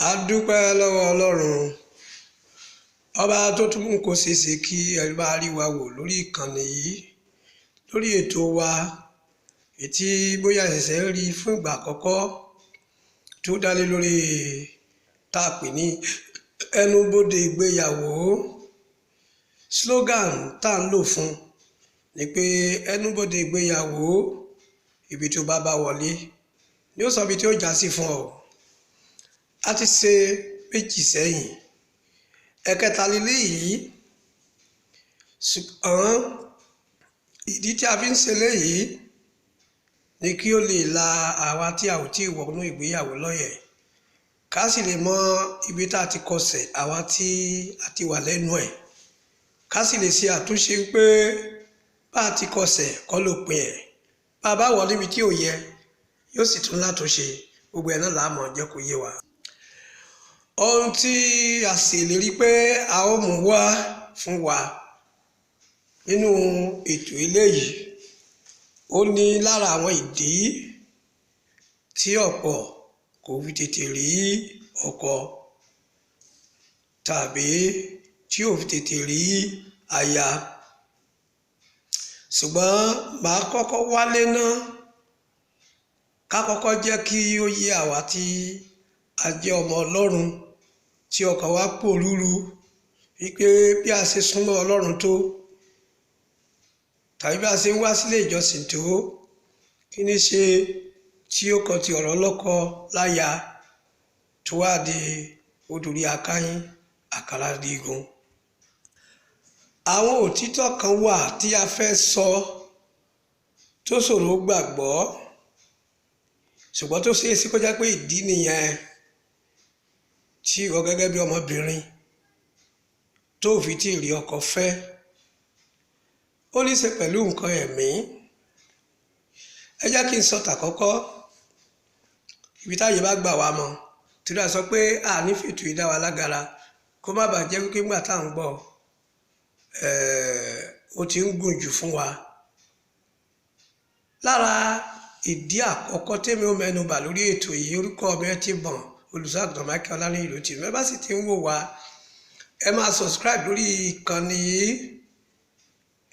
A dúpẹ́ lọ́wọ́ Ọlọ́run ọba tó tún mú kó ṣeé ṣe kí ẹ máa rí wa wò lórí ìkànnì yìí, lórí ètò wa ètí bóyá ṣẹ̀ṣẹ̀ ń rí fún ìgbà àkọ́kọ́, tó dá lé lórí tá a pè ní ẹnubodè ìgbéyàwó. Slogan tá à ń lò fún ni pé ẹnubodè ìgbéyàwó, ibi tó bá bá wọlé ni ó sọ ibi tí ó já sí fún ọ. A ti ṣe méjì sẹ́yìn, ẹ̀kẹta leléyìí. Ṣùgbọ́n ìdí tí a fi ń ṣe léyìí ni kí ó lè la àwa tí a ò tí ì wọnú ìgbéyàwó lọ́yẹ̀, ká sì lè mọ ibi tá a ti kọsẹ̀, àwa tí a ti wà lẹ́nu ẹ̀, ká sì lè ṣe àtúnṣe pé bá a ti kọsẹ̀ kọ́ ló pin ẹ̀, bá a bá wọ̀ níbi tí ò yẹ yóò sì tún látúnṣe. Gbogbo ẹ̀ náà là á mọ̀ jẹ́ kó yé wa. Ohun tí a ṣèlérí pé a ó mú wá fún wa nínú ètò eléyìí, ó ní lára àwọn ìdí tí ọ̀pọ̀ kò fi tètè rí ọkọ tàbí tí ò fi tètè rí aya. Ṣùgbọ́n màá kọ́kọ́ wálé ná, ká kọ́kọ́ jẹ́ kí ó yé àwa tí a jẹ́ ọmọ Ọlọ́run tí ọkàn wa pòrúru wípé bí a ṣe súnmọ́ Ọlọ́run tó tàbí bí a ṣe ń wá sílé ìjọsìn tó, kí ní ṣe tí ó kọ ti ọ̀rọ̀ lọ́kọ láya tó wá di odòrí akáyín àkàrà digun. Àwọn òtítọ́ kan wà tí a fẹ́ sọ tó ṣòro gbàgbọ́, ṣùgbọ́n tó ṣeé ṣe kó jẹ́ pé ìdí nìyẹn tí ìwọ gẹ́gẹ́ bí ọmọbìnrin tó fi tí ì rí ọkọ fẹ́. Ó ní í ṣe pẹ̀lú nǹkan ẹ̀mí. Ẹ jẹ́ kí n sọ tàkọ́kọ́, ibi táyé bá gbà wá mọ́, torí a sọ pé a ní fètò ìdá wa lágara kó má bàa jẹ́ wípé nígbà tá à ń gbọ́ ó ti ń gùn jù fún wa. Lára ìdí àkọ́kọ́ tèmi ó mẹ́nu bà lórí ètò yìí, orúkọ mi ẹ ti mọ̀, Olùṣọ́-àgùntàn Michael Ọláníyì ló ti. Bẹ́ẹ̀ bá sì ti ń wò wá, ẹ máa subscribe lórí ìkànnì yìí,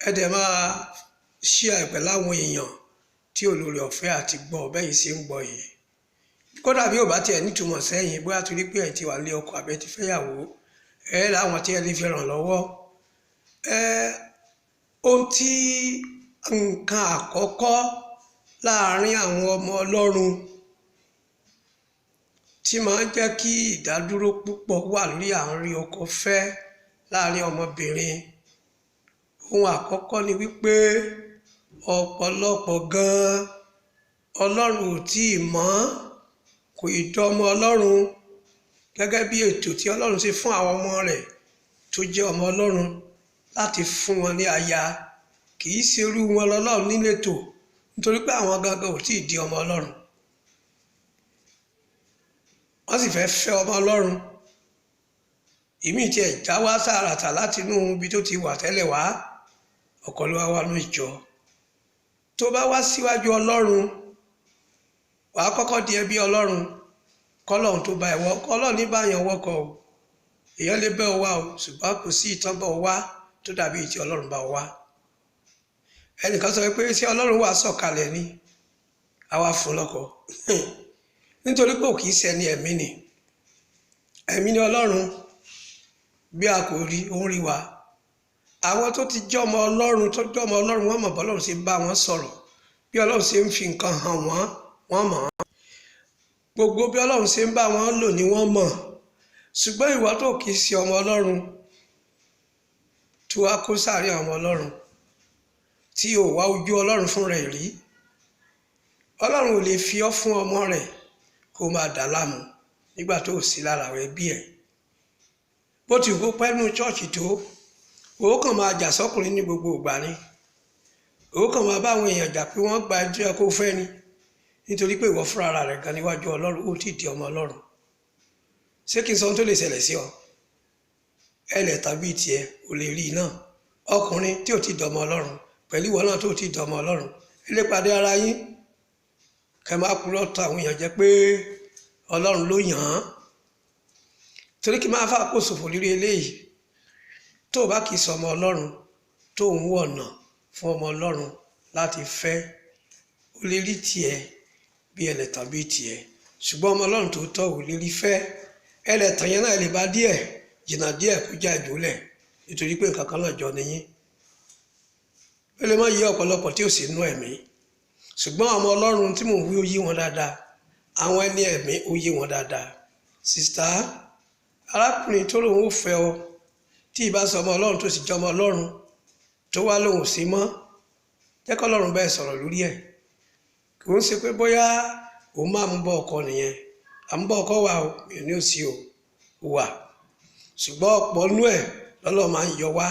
ẹ dẹ̀ máa share pẹ̀lú àwọn èèyàn tí olórí ọ̀fẹ́ àti gbọ́ bẹ́ẹ̀ yìí ṣe ń gbọ́ yìí. Kódà bí ò bá tiẹ̀ nítumọ̀ sẹ́yìn, bóyá torí pé ẹ ti wà lé ọkọ àbí ẹ ti fẹ́yàwó, ẹ láwọn tí ẹ lè fi ràn lọ́wọ́. Ohun tí nǹkan àkọ́kọ́ láàárín àwọn ọmọ Ọlọ́run tí máa ń jẹ́ kí ìdádúró púpọ̀ wà lórí àárín ọkọ fẹ́ láàárín ọmọbìnrin, ohun àkọ́kọ́ ni wípé ọ̀pọ̀lọpọ̀ gan-an Ọlọ́run ò tí ì mọ̀, kò ì dọ́mọ Ọlọ́run gẹ́gẹ́ bí ètò tí Ọlọ́run ṣe fún àwọn ọmọ rẹ̀ tó jẹ́ ọmọ Ọlọ́run láti fún wọn ní aya. Kì í ṣe irú wọn lọ́lọ́run níletò, nítorí pé àwọn gangan ò tí ì di ọmọ Ọlọ́run. Wọ́n sì fẹ́ fẹ́ ọmọ Ọlọ́run. Ìmí tí ẹ̀ já wá tààràtà láti inú ibi tó ti wà tẹ́lẹ̀ wá, ọkọ ló wá wá ní ìjọ. Tó bá wá síwájú Ọlọ́run, wà á kọ́kọ́ di ẹbí Ọlọ́run, kọ́lọ́run tó bá ẹ wọ́. Ọlọ́run ní bá yàn wọ́kọ̀ o. Èèyàn lè bẹ́ ọ wá o, ṣùgbọ́n kò sí ìtàn bọ́ ọ wá tó dàbí ìtì Ọlọ́run bá ọ wá. Ẹnìkan sọ pé ṣé Ọlọ́run wà sọ̀kalẹ̀ ni? A wá fún lọ́kọ. Nítorí pé ò kì í ṣe ẹni ẹ̀mí ni. Ẹ̀mí ni Ọlọ́run, bí a kò rí, ó ń rí wa. Àwọn tó ti jọ́mọ Ọlọ́run, tó jọ́mọ Ọlọ́run, wọ́n mọ̀ bọ́lọ́run ṣe bá wọn sọ̀rọ̀, bí Ọlọ́run ṣe ń fi nǹkan hàn wọ́n, wọ́n mọ̀. Gbogbo bí Ọlọ́run ṣe ń bá wọn lò ní wọ́n mọ̀. Ṣùgbọ́n ìwọ tó kì í ṣe ọmọ Ọlọ́run, tó wá kó sáàárín àwọn ọmọ Ọlọ́run, tí ò wá ojú Ọlọ́run fún rẹ̀ rí, Ọlọ́run ò lè fi ọ́ fún ọmọ rẹ̀ kó máa dà láàmú nígbà tó ò sí lára àwọn ẹbí ẹ̀. Bó ti wù kó pẹ́ nínú ṣọ́ọ̀ṣì tó, ó kàn máa jà sọ́kùnrin ní gbogbo ìgbà ni. Ó kàn máa bá àwọn èèyàn jà pé wọ́n gba ẹni tó yẹ kó fẹ́ ni. Nítorí pé ìwọ fúnra ara rẹ̀ gan níwájú Ọlọ́run, ó ti di ọmọ Ọlọ́run. Ṣé kí n sọ ohun tó lè ṣẹlẹ̀ sí ọ? Ẹlẹ̀ tàbí tiẹ̀ ò lè rí iná. Ọkùnrin tí ò ti dọmọ Ọlọ́run pẹ̀lú ìwọ náà tó ti dọmọ Ọlọ́run, ẹ lè pàdé ara yín. Kẹ máa purọ́ tan àwọn èèyàn jẹ pé Ọlọ́run ló yàn án. Torí kí n máa fà kó ṣòfò lórí eléyìí. Tó o bá kì í sọ ọmọ Ọlọ́run tó ń wọ̀nà fún ọmọ Ọlọ́run láti fẹ́, ó lè rí tiẹ̀ bí ẹlẹ́tàn bí tiẹ̀, ṣùgbọ́n ọmọ Ọlọ́run tó tọ́ ò lè rí fẹ́. Ẹlẹ́tàn yẹn náà lè bá díẹ̀ jìnnà díẹ̀ kó já ìjólẹ̀, nítorí pé nǹkan kan náà jọ nìyí. Ó lè má yí ọ̀pọ̀lọpọ̀ tí ò sí inú ẹ̀mí, ṣùgbọ́n ọmọ Ọlọ́run tí mò ń wí ó yí wọn dáadáa, àwọn ẹni ẹ̀mí ó yí wọn dáadáa. Sista, arákùnrin tó lòun ò fẹ́ ọ, tí ì bá sọ ọmọ Ọlọ́run tó sì jẹ́ ọmọ Ọlọ́run tó wá lòun ò sí mọ́, jẹ́ kí Ọlọ́run bá ẹ sọ̀rọ̀ lórí ẹ̀. Kò ń ṣe pé bóyá òun máa ń bọ́ ọkọ nìyẹn, à ń bọ́ ọkọ wa o, mi ò ní òsì o wà, ṣùgbọ́n ọ̀pọ̀ nú ẹ̀ lọ́lọ́ máa ń yọ wá.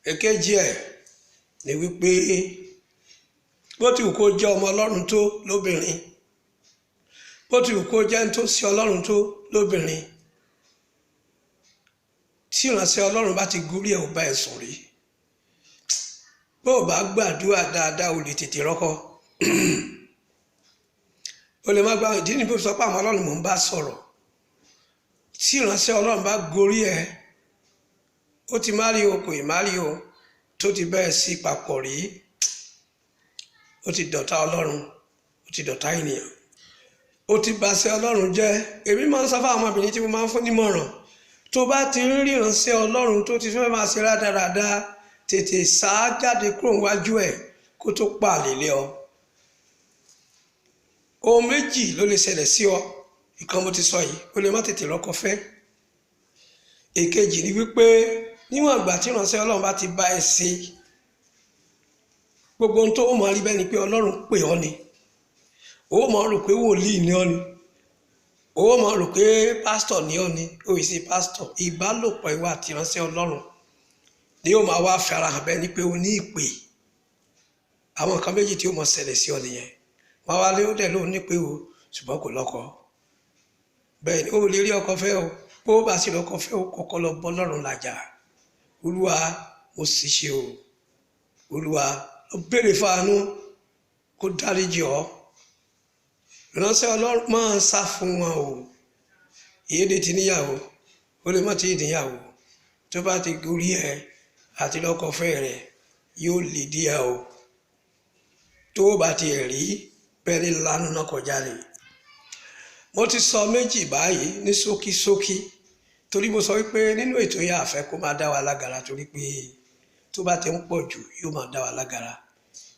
Èkejì ẹ̀ ni wípé bó ti wù kó jẹ́ ọmọ Ọlọ́run tó lóbìnrin, bó ti wù kó jẹ́ ń tó sí Ọlọ́run tó lóbìnrin, tí ìránṣẹ́ Ọlọ́run bá ti gúrí ẹ̀ ò bá ẹ̀ sùn rí, bó o bá gbàdúrà dáadáa o lè tètè rọ́kọ. O lè má gba ìdí níbo sọ pé àwọn Ọlọ́run mò ń bá sọ̀rọ̀. Tí ìránṣẹ́ Ọlọ́run bá gorí ẹ̀, ó ti má rí o, kò ì má rí o, tó ti bẹ́ẹ̀ sí papọ̀ rí, ó ti dọ̀tá Ọlọ́run, ó ti dọ̀tá ènìyàn, ó ti baṣẹ́ Ọlọ́run jẹ́. Èmi máa ń sọ fún àwọn ọmọbìnrin tí mo máa ń fún nímọ̀ràn, tó bá ti ń rí ìránṣẹ́ Ọlọ́run tó ti fẹ́ máa ṣe rádaràda, tètè sá jáde kúrò níwájú ẹ̀ kó tó pa àlè lé ọ. Ohun méjì ló lè ṣẹlẹ̀ sí ọ. Ìkan mo ti sọ yìí, ó lè má tètè rọ́kọ fẹ́. Èkejì ni wípé níwọ̀n ìgbà tí ìránṣẹ́ Ọlọ́run bá ti bá ẹ ṣe, gbogbo ohun tó mọ̀ rí bẹ́ẹ̀ ni pé Ọlọ́run pè ọ́ ni, ó mọ̀ rò pé wòlíì ni ọ́ ni, ó mọ̀ rò pé pásítọ̀ ni ọ́ ni, ó yìí sí pásítọ̀. Ìbálòpọ̀ ìwà àti ìránṣẹ́ Ọlọ́run ni yóò máa wá farahàn bẹ́ẹ̀ ni pé o ní ìpè. Àwọn nǹkan méjì tí ó mọ̀ ṣẹlẹ̀ sí ọ nìyẹn. Wọ́n wá lé ó dẹ̀ lóun ní pé o, ṣùgbọ́n kò lọ́kọ. Bẹ́ẹ̀ ni ó lè rí ọkọ fẹ́ o, bó bá sì lọ́kọ fẹ́ o, kọ́kọ́ lọ bọ́ Ọlọ́run làjà. Olúwa, mo sì ṣe o. Olúwa, ó béèrè fáánú kó dáríjì ọ́. Ìránṣẹ́ Ọlọ́run máa ń sá fún wọn o. Ìyédè ti níyàwó, ó lè má ti níyàwó. Tó bá ti gorí ẹ àti lọ́kọ fẹ́ rẹ̀, yóò lè díẹ̀ o. Tó bá ti rí bẹ́ẹ̀ ni lánàá náà kọjá ni. Mo ti sọ méjì báyìí ní ṣókíṣókí, torí mo sọ wípé nínú ètò yìí a fẹ́ kó máa dá wa lágara, torí pé tó bá ti ń pọ̀ jù yóò máa dá wa lágara.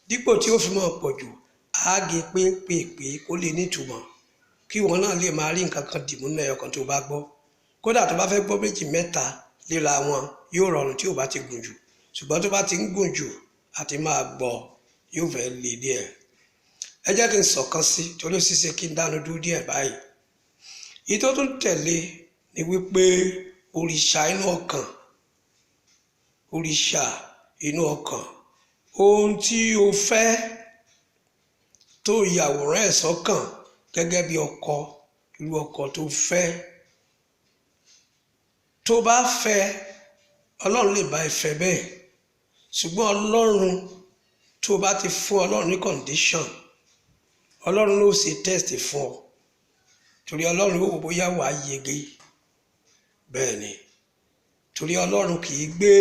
Dípò tí ó fi máa pọ̀ jù, á gé pépèpé kó lè nítumọ̀, kí wọn náà lè máa rí nǹkan kan dìmú nínú ẹyọ kan tó bá gbọ́. Kódà tó bá fẹ́ gbọ́ méjì mẹ́ta léra wọn yóò rọrùn tí ò bá ti gùn jù, ṣùgbọ́n tó bá ti ń gùn jù àti máa gbọ́ yóò fẹ́ le díẹ̀. Ẹ jẹ́ kí n sọ̀kan sí, torí ó ṣeéṣe kí n dánu dúró díẹ̀ báyìí. Èyí tó tún tẹ̀lé ni wípé òrìṣà inú ọkàn, òrìṣà inú ọkàn, ohun tí o fẹ́ tó yàwòrán ẹ̀ sọ́kàn gẹ́gẹ́ bí ọkọ, irú ọkọ tó fẹ́. Tó bá fẹ́, Ọlọ́run lè bá ẹ fẹ́ bẹ́ẹ̀, ṣùgbọ́n Ọlọ́run tó bá ti fún Ọlọ́run ní condition, Ọlọ́run ló ṣe test fún ọ, torí Ọlọ́run ó wò bóyá wàá yege. Bẹ́ẹ̀ ni, torí Ọlọ́run kì í gbé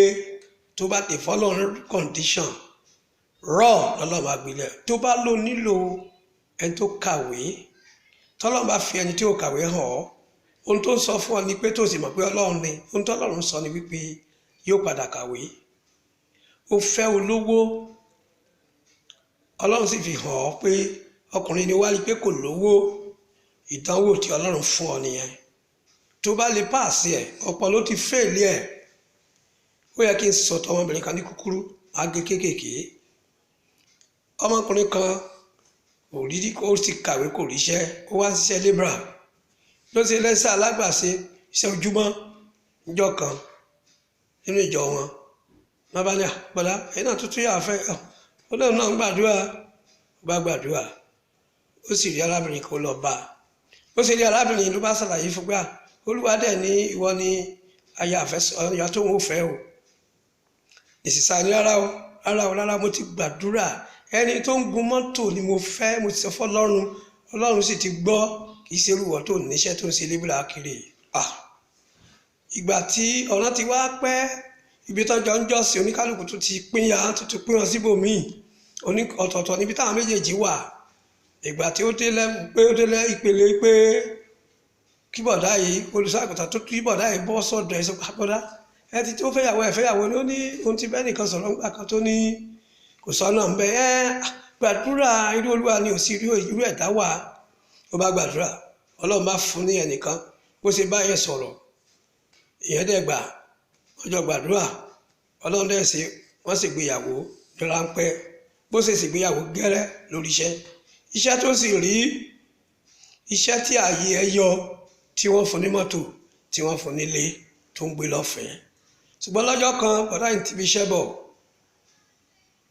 tó bá ti fọ́ Ọlọ́run condition rọ̀ lọ́lọ́run máa gbilẹ̀. Tó bá lò nílò ẹni tó kàwé, tọ́lọ́run bá fi ẹni tí ò kàwé hàn ọ́, ohun tó ń sọ fún ọ ni pé tó sì mọ̀ pé Ọlọ́run ni, ohun tọ́lọ́run sọ ni wípé yóò padà kàwé. Ó fẹ́ olówó, Ọlọ́run sì fi hàn ọ́ pé ọkùnrin ni wá rí pé kò lówó. Ìdánwò tí Ọlọ́run fún ọ nìyẹn. Tó bá lè páàsì ẹ̀, ọ̀pọ̀ ló ti fèèlì ẹ̀. Ó yẹ kí n sọ̀tọ̀ ọmọbìnrin kan ní kúkúrú, máa gé kéékèèké. Ọmọkùnrin kan kò rí, ó sì kàwé kò ríṣẹ́, ó wá ń ṣiṣẹ́ lébra. Ló ṣe lẹ́sẹ̀ alágbàṣe iṣẹ́ ojúmọ́ níjọ́ kan nínú ìjọ wọn. Bàbá ní àpàdá, ẹ̀yin náà tuntun yà fẹ́. Ó lóun náà ń gbàdúrà, ó bá gbàdúrà, ó sì rí arábìnrin kan lọ bá a. Ó sì rí arábìnrin ló bá ṣàlàyé fún pé Olúwa dẹ̀ ní ìwọ ni aya àfẹ́sọ́, aya tó ń fẹ́ o. Ìsìsà ni rárá o, rárá o, rárá, mo ti gbàdúrà. Ẹni tó ń gun mọ́tò ni mo fẹ́, mo ti sọ fún Ọlọ́run, Ọlọ́run sì ti gbọ́, kì í ṣe irú ìwọ tó níṣẹ́ tó ń ṣe lébùrà kiri. Ìgbà tí ọ̀nà ti wá pẹ́, ibi tọ́jọ́ ń jọ́sìn oníkálukú tó ti pín ya, tó ti pín wọn síbòmíì, ọ̀tọ̀ọ̀tọ̀ níbi táwọn méjèèjì wà. Ìgbà tí ó dé lẹ́wù pé ó dé lẹ́ ìpele pé kí bọ̀dá yìí, olùṣọ́àgùtàn tó kí bọ̀dá yìí bọ́ sọ́dọ̀ ẹ̀ sọ pé bọ̀dá ẹ ti tó fẹ́yàwó, ẹ fẹ́yàwó ni. Ó ní ohun tí bẹ́ẹ̀ nìkan sọ̀rọ̀ ńgbà kan tó ní kò sọ́nà ń bẹ. Ẹ gbàdúrà, irú Olúwa ni ò sí irú ẹ̀dá wà. Ó bá gbàdúrà, Ọlọ́run bá fún ní ẹnìkan bó ṣe bá yẹn sọ̀rọ̀, ìyẹn dẹ̀ gbà, wọ́n jọ gbàdúrà, Ọlọ́run dẹ̀ ṣe, wọ́n sì gbéyàwó ní ráńpẹ́. Bó ṣe sì gbéyàwó gẹ́rẹ́ lórí iṣẹ́, iṣẹ́ tó sì rí, iṣẹ́ tí ààyè ẹ yọ, tí wọ́n fún ní mọ́tò, tí wọ́n fún nílé tó ń gbé lọ́fẹ̀ẹ́. Ṣùgbọ́n lọ́jọ́ kan, bọ̀dá yìí ti fi iṣẹ́ bọ̀,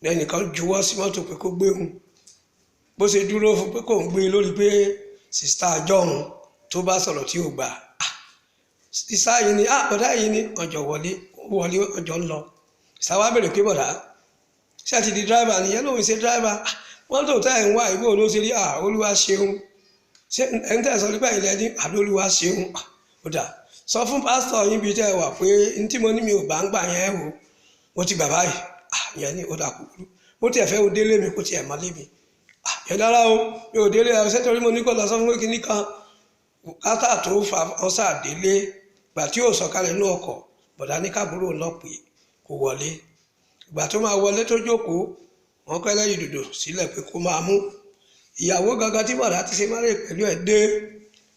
lẹ́nìkan juwọ́ sí mọ́tò pé kó gbé òun. Bó ṣe dúró fún pé kò ń gbé lórí pé sista àjọhùn tó bá sọ̀rọ̀ tí ò gbà, sista yìí ni, bọ̀dá yìí ni, ọjọ́ wọlé wọlé, ọjọ́ ń lọ. Sista wa bèrè pé bọ̀dá ṣé ẹ ti di dráìvà nìyẹn? Lóun ṣe dráìvà. Mọ́tò tá ẹ̀ ń wá ìbò ló ṣe rí. Olúwa ṣeun. Ṣé ẹ̀ ń tẹ̀ sọ nípa ilẹ̀ ní àbí? Olúwa ṣeun. Ó dà, sọ fún pásítọ̀ yín bíi tẹ́ ẹ wà pé n tí mo ní mi ò bá ń gbà yẹn o, mo ti gbà báyìí. Ìyẹn ní ó dà kúkúrú, mo tiẹ̀ fẹ́ o délé mi, kó tiẹ̀ mọ́lé mi. Yẹn dára o, mi ò délé ẹ ṣé torí mo ní kó lọ sọ fún kíní kan kátà tó fa ọ̀sà délé. Gbà tí yóò sọ̀kalẹ̀ inú ọkọ̀, bọ̀dá ní káàbúrò lọ pé kó wọlé. Ìgbà tó máa wọlé tó jókòó, wọ́n kọ́ ẹlẹ́yìn dòdò sílẹ̀ pé kó máa mú. Ìyàwó gangan tí bọ̀dá ti ṣe márè pẹ̀lú ẹ̀ dé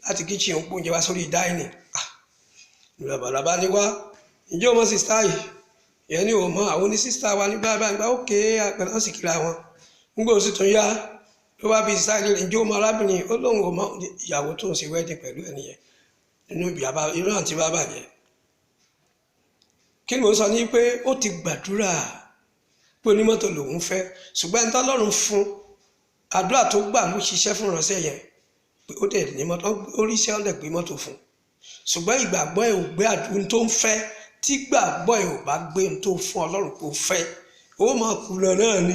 láti kíchìn, òun gbóúnjẹ wá sórí dáìnì. Ìgbà bọ̀dá bá ní wá, ǹjẹ́ o mọ sísá yìí? Ìyẹn ní òun mọ àwọn oní sísá wa ní báyìí báyìí. Ókè, àpẹẹrẹ wọn sì kíra wọn. Nígbà ó sì tún yá ló wá bí sísá yìí, ǹjẹ́ o mọ arábìnrin? Ó lóun ò mọ. Ìyàwó tó ń ṣe wẹ́ẹ̀dì pẹ̀lú ẹ̀ nìyẹn. Nínú ìbí irú àǹtí bá bàjẹ́. Kí ni mo sọ ní pé ó ti gbàdúrà pé onímọ́tò lòun fẹ́, ṣùgbọ́n ẹni tọ́lọ́run fún, àdúrà tó gbà ló ṣiṣẹ́ fún ìránṣẹ́ yẹn pé ó dẹ̀ ní mọ́tò, oríṣẹ́ ó dẹ̀ gbé mọ́tò fún. Ṣùgbọ́n ìgbàgbọ́ ẹ̀ ò gbé ohun tó ń fẹ́. Tí gbàgbọ́ ẹ̀ ò bá gbé ohun tó fún Ọlọ́run kò fẹ́, ó máa kùnà náà ni.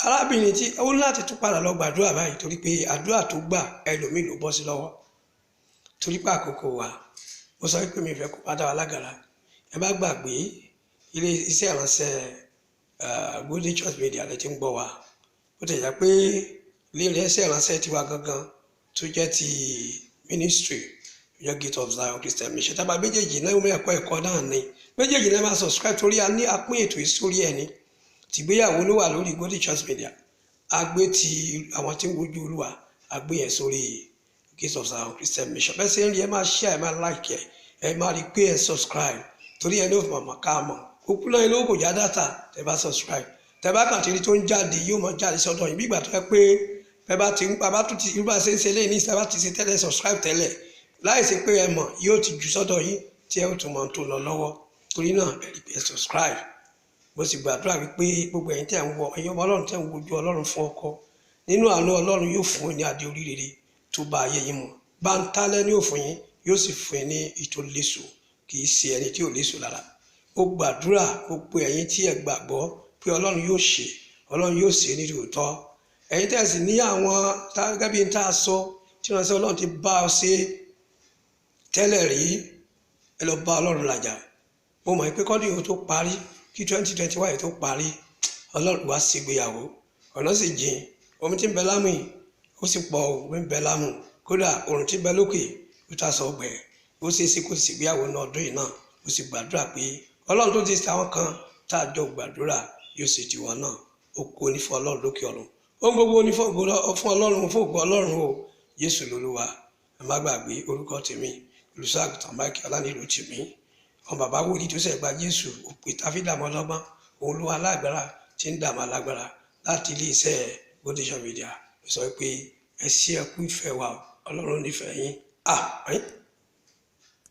Arábìnrin tí ó ní láti tún padà lọ gbàdúrà báyìí, torí pé àdúrà tó gbà, ẹlòmíì ló bọ́ sí lọ́wọ́. Torí pé àkókò wa, mo sọ pé mi fẹ́ kó padà wà lágara. Ẹ bá gbàgbé ilé iṣẹ́ ìránṣẹ́ Golden Church Media lẹ ti ń gbọ́ wa. Ó ti jẹ́ pé ilé iṣẹ́ ìránṣẹ́ tiwa gangan tó jẹ́ ti ministry jẹ́ Gate of Zion Christian Mission. Tábà méjèèjì náà, mú ẹ̀kọ́ ẹ̀kọ́ náà ni méjèèjì náà máa subscribe, torí a ní apín ètò ìsórí ẹ̀ ní tìgbéyàwó ló wà lórí Golden Church Media, a gbé ti àwọn tí ń wojú Olúwa, a gbé yẹn sórí Gate of Zion Christian Mission. Bẹ́ẹ̀ sẹ́ ń rí, ẹ máa share, ẹ máa like, ẹ máa rí pé ẹ subscribe, torí ẹ ní òfin màmá ká mọ̀ òkú náà ló kò já data. Tẹ bá subscribe, tẹ bá kàn tí tó ń jáde, yóò mọ jáde sọ́dọ̀ yìí. Bí ìgbà tó yẹ pé bẹ́ẹ̀ bá ti ń pa bá tún ti irú bá ṣe ń ṣe léyìn ní ìṣẹ́ bá ti ṣe tẹ́lẹ̀, subscribe tẹ́lẹ̀ láì ṣe pé ẹ mọ̀, yóò ti jù sọ́dọ̀ yín tí ẹ ó tún mọ̀ tó lọ lọ́wọ́. Torí náà, ẹ rí pé ẹ subscribe. Mo sì gbàdúrà wípé gbogbo ẹ̀yin tẹ̀ ń wọ, ẹ̀yin ọmọ Ọlọ́run tẹ̀ ń wojú Ọlọ́run fún ọkọ, nínú àánú Ọlọ́run yóò fún yín ní adé oríire tó bá ayé yín mu. Báńtálẹ́ ní òfin yín, yóò sì fún yín ní ìtò léṣo, kì í ṣe ẹni tí ò léṣo lára. Ó gbàdúrà gbogbo ẹ̀yin tí ẹ gbàgbọ́ pé Ọlọ́run yóò ṣe, Ọlọ́run yóò ṣe ní tòótọ́. Ẹ̀yin tẹ̀ sì ní àwọn gẹ́gẹ́ bí n tá a sọ tí wọ́n sọ, Ọlọ́run ti bá ọ ṣe tẹ́lẹ̀ rí, ẹ lọ bá Ọlọ́run làjà. Mo mọ̀ pé kọ́dún yìí tó parí, kí 2021 yìí tó parí, Ọlọ́run wá ṣègbéyàwó. Ọ̀nà sì jìn, omi tí ń bẹ lámù yìí ó sì pọ̀, omi ń bẹ lámù, kódà òrùn tí ń bẹ lókè ó ta sọ ọgbẹ́. Ó ṣeé ṣe kó ṣègbéyàwó náà ọdún yìí náà. Ó sì gbàdúrà pé Ọlọ́run tó ti ṣe àwọn kan tá a jọ gbàdúrà, yóò ṣe tiwọn náà. Ó kó ní fún Ọlọ́run lókè ọ̀run. Ohun gbogbo ní fún Ọlọ́run, fún ògo Ọlọ́run o. Jésù lolúwa. Ẹ má gbàgbé orúkọ tèmi, Olùṣọ́àgùtàn Michael Ọlánìlú tèmi, àwọn bàbá wòlíì tó ṣẹ̀ gba Jésù, òpè tàfi dààmú ọlọ́gbọ́n, òun ló alágbára tí ń dààmú alágbára láti ilé iṣẹ́ Golden Church Media. Ló sọ pé ẹ ṣé, ẹ kú ìfẹ́ wa, Ọlọ́run nífẹ̀ẹ́ yín. Àmín.